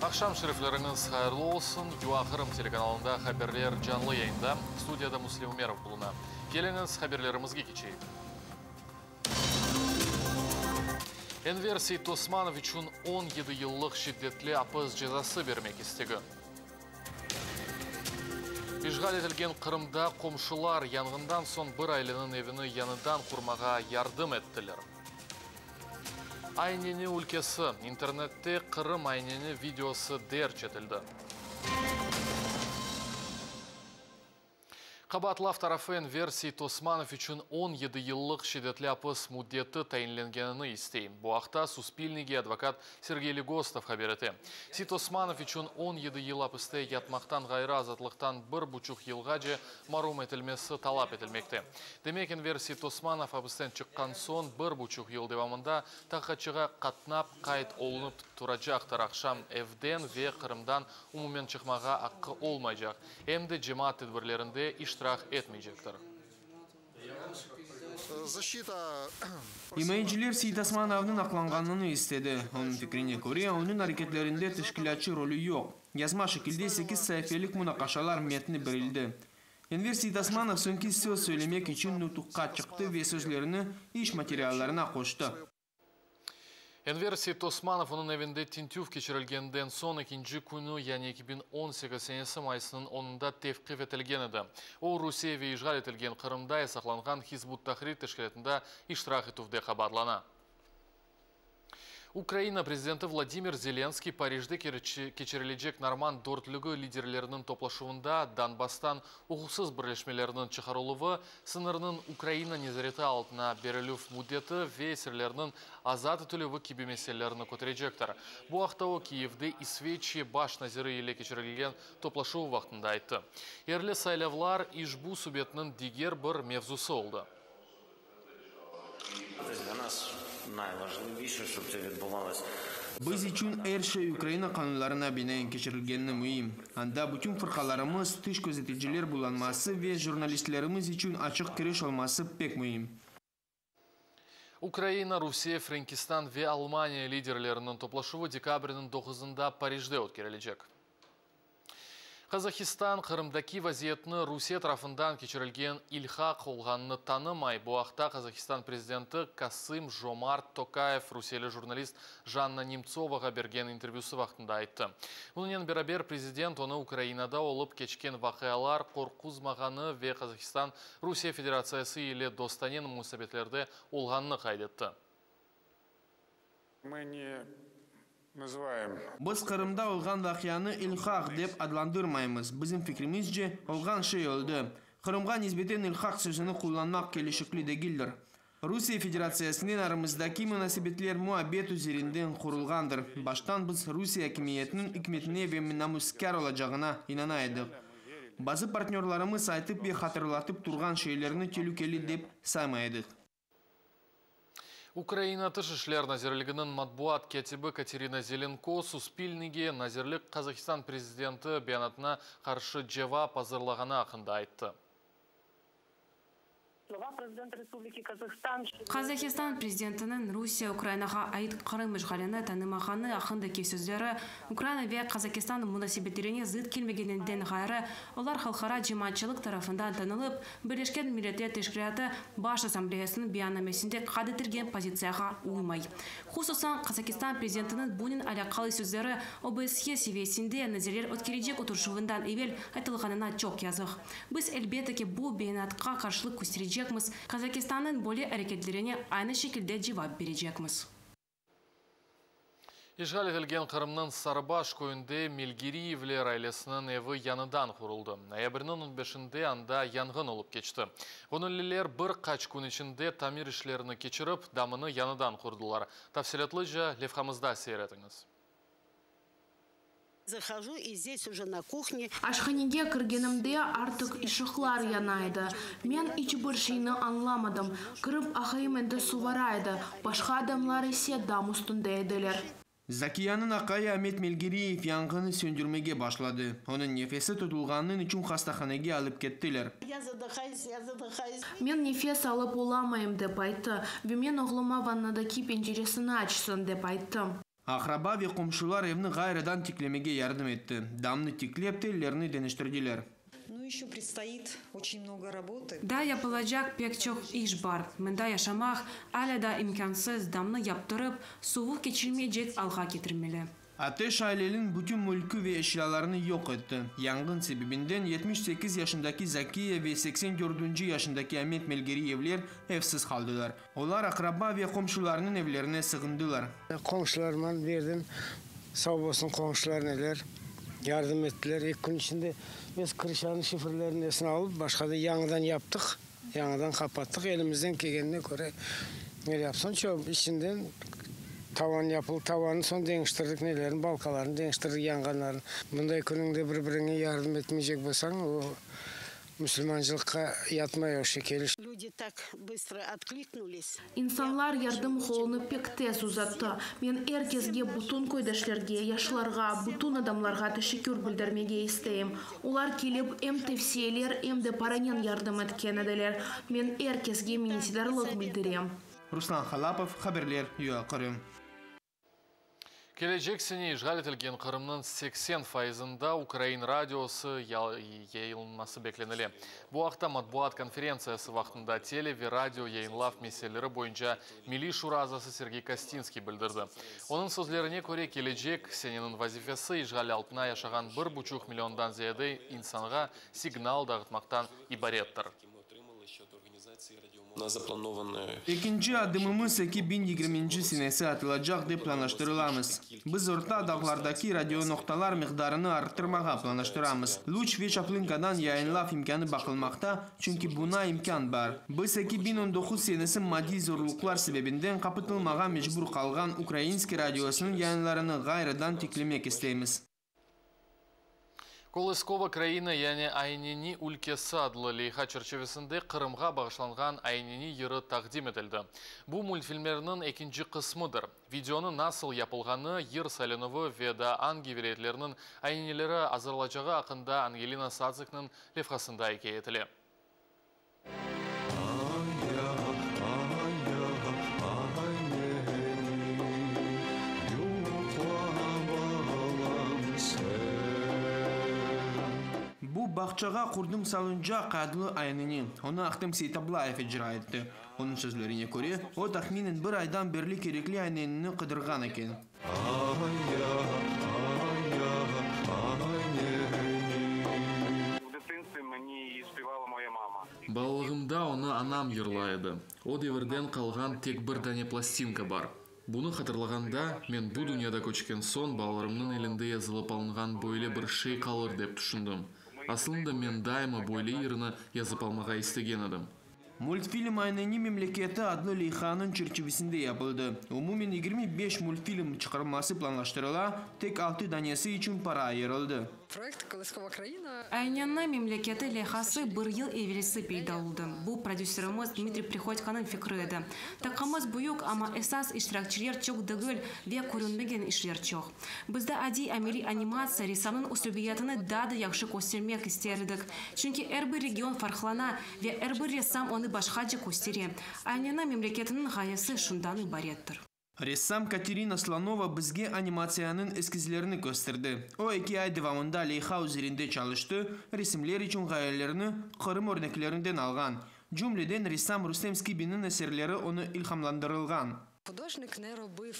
Aqşam şerifleriñiz hayırlı olsun! UA Qırım telekanalında haberler canlı yayında. Studiyada Müslim Ümerov buluna. Keliñiz, haberlerimizge keçeyik. Enver Seytosmanov içün 17 yıllıq şiddetli apis cezası bermek istegi. İşğal etilgen Qırımda qomşular yanğından soñ bir aileniñ evini yañıdan qurmağa yardım ettiler. Ayneni ülkesi, internette Qırım ayneni videosı derc etildi. Qabaatlav tarafı Enver Seytosmanov içün 17 yıllıq şiddetli apis müddeti tayinlengenini istey. Bu aqta Suspilnege advokat Sergey Legostov haber ete. Seytosmanov içün 17 yıl apiste yatmaqtan ğayrı azatlıqtan bir buçuq yılğace marum etilmesi talap etilmekte. Demek, Enver Seytosmanov apisten çıqqan soñ bir buçuq yıl devamında taqiqatçığa qatnap qayd olunıp turacaqtır, aqşam evden ve Qırımdan umumen çıqmağa aqqı olmaycaq, em de cemaat tedbirlerinde iştirak etmeycektir. İmayeciler Seytosmanovnıñ aqlanğanını istedi. Onıñ fikrine köre, onıñ areketlerinde teşkilâtçı rolü yoq. Yazma şekilde sekiz saifelik munaqaşalar metni berildi. Enver Seytosmanov soñki söz söylemek içün nutuqqa çıqtı ve sözlerini iş materiallarına qoştı. Enver Seytosmanov onıñ evinde tintüv keçirilgeninden soñ ekinci künü, yani 2018 senesi mayısınıñ onunda tevqif etilgen edi. O, Rusiye ve işğal etilgen Qırımda yasaqlanğan Hizb ut-Tahrir teşkilâtında iştirak etüvde qabaatlana. Ukraina prezidenti Vladimir Zelenskiy Parijde keçirilecek Normand dörtlügi liderleriniñ toplaşuvında Donbasstan uquqsız birleşmelerniñ çıqarıluvı, sıñırnıñ Ukraina nezareti altına berilüv müddeti ve esirlerniñ azat etilüvi kibi meselelerni köterecektir. Bu aqta o, Kiyevde İsveçiya baş naziri ile keçirilgen toplaşuv vaqtında ayttı. Yerli saylavlar işbu subetniñ diger bir mevzusı oldı. Biz içün er şey Ukraina qanunlarına binaen keçirilgeni müim. Anda bütün fırqalarımız, tış közeticiler bulunması ve jurnalistlerimiz içün açıq kiriş olması pek müim. Ukraina, Rusiye, Frenkistan ve Almaniya liderleriniñ toplaşuvı dekabrniñ doquzında Parijde ötkerilecek. Qazahistan Qırımdaki vaziyetni Rusiye tarafından keçirilgen ilhaq olğanını tanımay. Bu aqta Qazahistan prezidenti Kasım-Jomart Tokayev rusiyeli jurnalist Janna Nemtsovağa bergen intervyüsı vaqtında ayttı. Bunınen beraber prezident onı Ukrainada olıp keçken vaqialar qorquzmağanı ve Qazahistan Rusiye Federatsiyası ile dostane munasebetlerde olğanını qayd etti. Mı ne nazıvaem. Biz Qırımda olğan vaqianı ilhaq dep adlandırmaymız. Bizim fikrimizce, olğan şey oldı. Qırımğa nisbeten ilhaq sözüni qullanmaq kelişikli degildir. Rusiye Federatsiyasınen aramızdaki munasebetler muabbet üzerinden qurulğandır. Baştan biz Rusiye akimiyetiniñ ikmetine ve namuskâr olacağına inana edik. Bazı partnörlarımız aytıp ve hatırlatıp turğan şeylerni telükeli dep saymay edik. Ukraina Tış işler nazirliginiñ matbuat kâtibi Katerina Zelenko Suspilnege nazirlik Qazahistan prezidenti beyanatına qarşı cevap azırlağanı aqqında ayttı. Qazahistan prezidentiniñ Rusiye Ukrainağa ait Qırım işğalini tanımağanı aqqındaki sözleri Ukraina ve Qazahistan munasebetlerine zıt kelmegeninden ğayrı, olar halqara cemaatçılıq tarafından tanılıp, Birleşken Milletler Teşkilâtı Baş Assambleyasınıñ beyannamesinde qayd etilgen pozitsiyağa uymay. Hususan, Qazahistan prezidentiniñ bunen alâqalı sözleri OBSYE seviyesinde nazirler ötkerecek oturışuvından evel aytılğanına çoq yazıq. Biz, elbette ki, bu beyanatqa qarşılıq kösterecekmiz, Qazahistannıñ böyle areketlerine aynı şekilde cevap berecekmiz. İşğal etilgen Qırımnıñ Sarıbaş köyünde Melgiriyevler ailesiniñ evi yañıdan quruldı. Noyabrniñ on beşinde anda yanğın olıp keçti. Göñülliler bir qaç kün içinde tamir işlerini keçirip, damını yañıdan qurdılar. Tafsilâtlıca levhamızda seyir etiñiz. Zahojу i zdes uje na kuhne. Aşhanege kirgenimde artıq ışıqlar yana edi. Men iç bir şeyni añlamadım. Kirip aqayım endi suvara edi, başqa adamlar ise dam üstünde ediler. Zakiyanıñ aqayı Amet Melgiriyev yanğını söndürmege başladı. Onıñ nefesi tutulğanınıñ içün hastahanege alıp kettiler. Ya zadıhayus, ya zadıhayus. Men nefes alıp olamayım, dep ayttı ve men oğluma vannadaki penceresini açsın, dep ayttım. Aqraba ve qomşular evni ğayrıdan tiklemege yardım etti. Damnı tiklep, tellerni deñiştirdiler. Daa yapılacaq pek çoq iş bar. Mında yaşamaq alâ daa imkânsız, damnı yaptırıp, suvuq keçirmeycek alğa ketirmeli. Ateş aileniñ bütün mülkü ve eşyalarını yoq etti. Yanğın sebebinden 78 yaşındaki Zakiye ve 84 yaşındaki Amet Melgeriyevler evsiz qaldılar. Olar aqraba ve qomşularınıñ evlerine sığındılar. Qomşularıma berdim, sağ olsun qomşular neler yardım ettiler. Eki kün içinde biz krışanıñ şifrlerini nesini alıp, başqa da yañıdan yaptıq, yañıdan qapattıq. Elimizden kelgenine köre ne yapsın, çoq içinden tavan yapıldı, tavannı soñ deñiştirdik, nelerini, balkalarını deñiştirdik, yanğanlarını. Bunday künüñde bir-biriñe yardım etmeycek bolsañ, o Musulmancılıqqa yatmay o şekil. Люди tak bıstro otklикнулись. İnsanlar yardım qolunı pek tez uzattı. Men er kesge, bütün köydeşlerge, yaşlarğa, bütün adamlarğa teşekkür bildirmege isteyim. Olar kelip, em tevsiyeler, em de paranen yardım etken ediler. Men er kesge minnetdarlıq bildirem. Ruslan Halapov, haberler, UA Qırım. Kelecek sene işğal etilgen Qırımnıñ 80 fayızında ukrain radiosı yayınlanması beklenile. Bu aqta matbuat konferentsiyası vaqtında tele ve radio yayınlav meseleleri boyunca Milliy şura azası Sergey Kostinskiy bildirdi. Onıñ sözlerine köre, kelecek seneniñ vazifesi işğal altında yaşağan bir buçuq milliondan ziyade insanğa signal dağıtmaqtan ibarettir. Ekinci adımımız 2020 senesi atılacaq dep planlaştırılamız. Biz orta dağlardaki radionoqtalar miqdarını arttırmağa planlaştıramız. Luç ve Çaplınkadan yayınlav imkânı baqılmaqta, çünki buña imkân bar. Biz 2019 senesi maddiy zorluqlar sebebinden qapatılmağa mecbur qalğan Ukrainskiy radiosınıñ yayınlarını ğayrıdan tiklemek isteymiz. Kolıskova Kraina yani Ayneni ülkesi adlı leyha çerçivesinde Qırımğa bağışlanğan Ayneni yırı taqdim etildi. Bu multfilmlerniñ ekinci qısmıdır. Videonı nasıl yapılğanı, yır saylanuvı ve da angi vilâyetlerniñ aynenileri azırlacağı aqqında Angelina Satsikniñ levhasında ikâye etile. Aya, aya, ayneni, yuqla balam sen. Bu Bağçağa qurdım salıncaq adlı ayneni. Onı Ahtem Seitablayev icra etti. Onıñ sözlerine köre, o tahminen bir aydan berli kerekli aynenini qıdırğan eken. Aya, aya, ayneni. В дитинстві мені її співала моя мама. Balalığımda onı anam yırlay edi. O devirden qalğan tek bir dane plastinka bar. Bunı hatırlağanda, men bu dünyadan köçken soñ balalarımnıñ elinde yazılıp alınğan böyle bir şey qalır dep tüşündim. Aslında men daima böyle yırnı yazıp almağa istegen edim. Multfilm Ayneni memleketi adlı leyhanıñ çerçivesinde yapıldı. Umumen 25 multfilm çıqarılması planlaştırıla, tek 6 danesi içün para ayırıldı. Проект Колискова країна. Ayneni memleketi leyhası bir yıl evelsi peyda oldı. Bu prodüserimiz Dmitriy Prihodkonıñ fikri edi. Taqımımız büyük, amma esas iştirakçiler çoq degil ve körünmegen işler çoq. Bizde adiy ameliy animatsiya ressamnıñ üslübiyetini daa da yahşı köstermek ister edik. Çünki er bir region farqlana ve er bir ressam onı başqaca köstere. Ayneni memleketiniñ ğayesi şundan ibarettir. Ressam Katerina Slonova bizge animatsiyanıñ eskizlerini kösterdi. O eki ay devamında leyha üzerinde çalıştı, resimler içün ğayelerni Qırım örneklerinden alğan. Cümleden ressam Rustem Skibinniñ eserleri onı ilhamlandırılğan. Художник не робив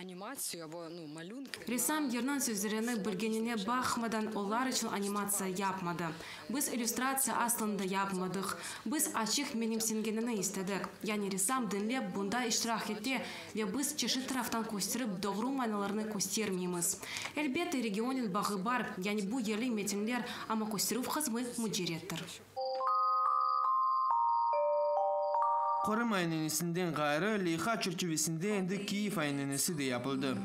анімацію або ну малюнки. Ressam yırnıñ sözlerini bilgenine baqmadan olar içün animatsiya yapmadı. Biz illüstratsiya aslında yapmadıq. Biz açıq menimsengenini istedik. Yani ressam diñlep bunda iştirak ete ve biz çeşit taraftan kösterip doğru manalarını köstermeymiz. Elbette regionnen bağı bar, yani bu yerli metinler, amma kösterüv qısmı mücerrettir. Qırım aynenisinden ğayrı leyha çerçivesinde endi Kiyev aynenisi de yapıldı.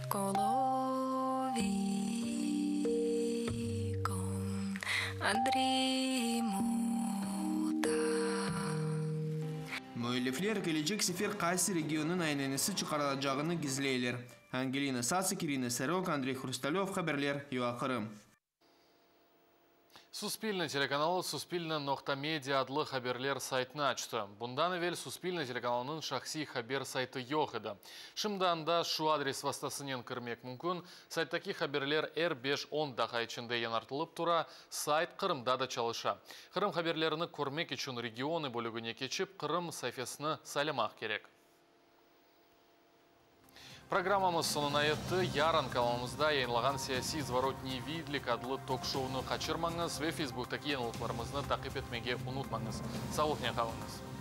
Коло вікон дрімота. Müellifler kelecek sefer qaysı regionnıñ aynenisi çıqarılacağını gizleyler. Angelina Satsik, Irina Serok, Andrey Hrustalev, haberler, UA Qırım. Suspilne telekanalı Suspilne noqta media adlı haberler saytını açtı. Bundan evel Suspilne telekanalınıñ şahsiy haber saytı yoq edi. Şimdi anda şu adres vastasınen kirmek mümkün. Sayttaki haberler er beş-on daqqa içinde yañartılıp tura, sayt Qırımda da çalışa. Qırım haberlerini körmek içün Regionı bölügine keçip, Qırım saifesini saylamaq kerek. Programmamız soñuna yetti. Yarın kanalımızda yayınlağan Siyasiy Zvorotniy vidlik adlı tok-şounı qaçırmañız ve Facebooktaki yañılıqlarımıznı taqip etmege unutmañız. Sağlıqnen qalıñız.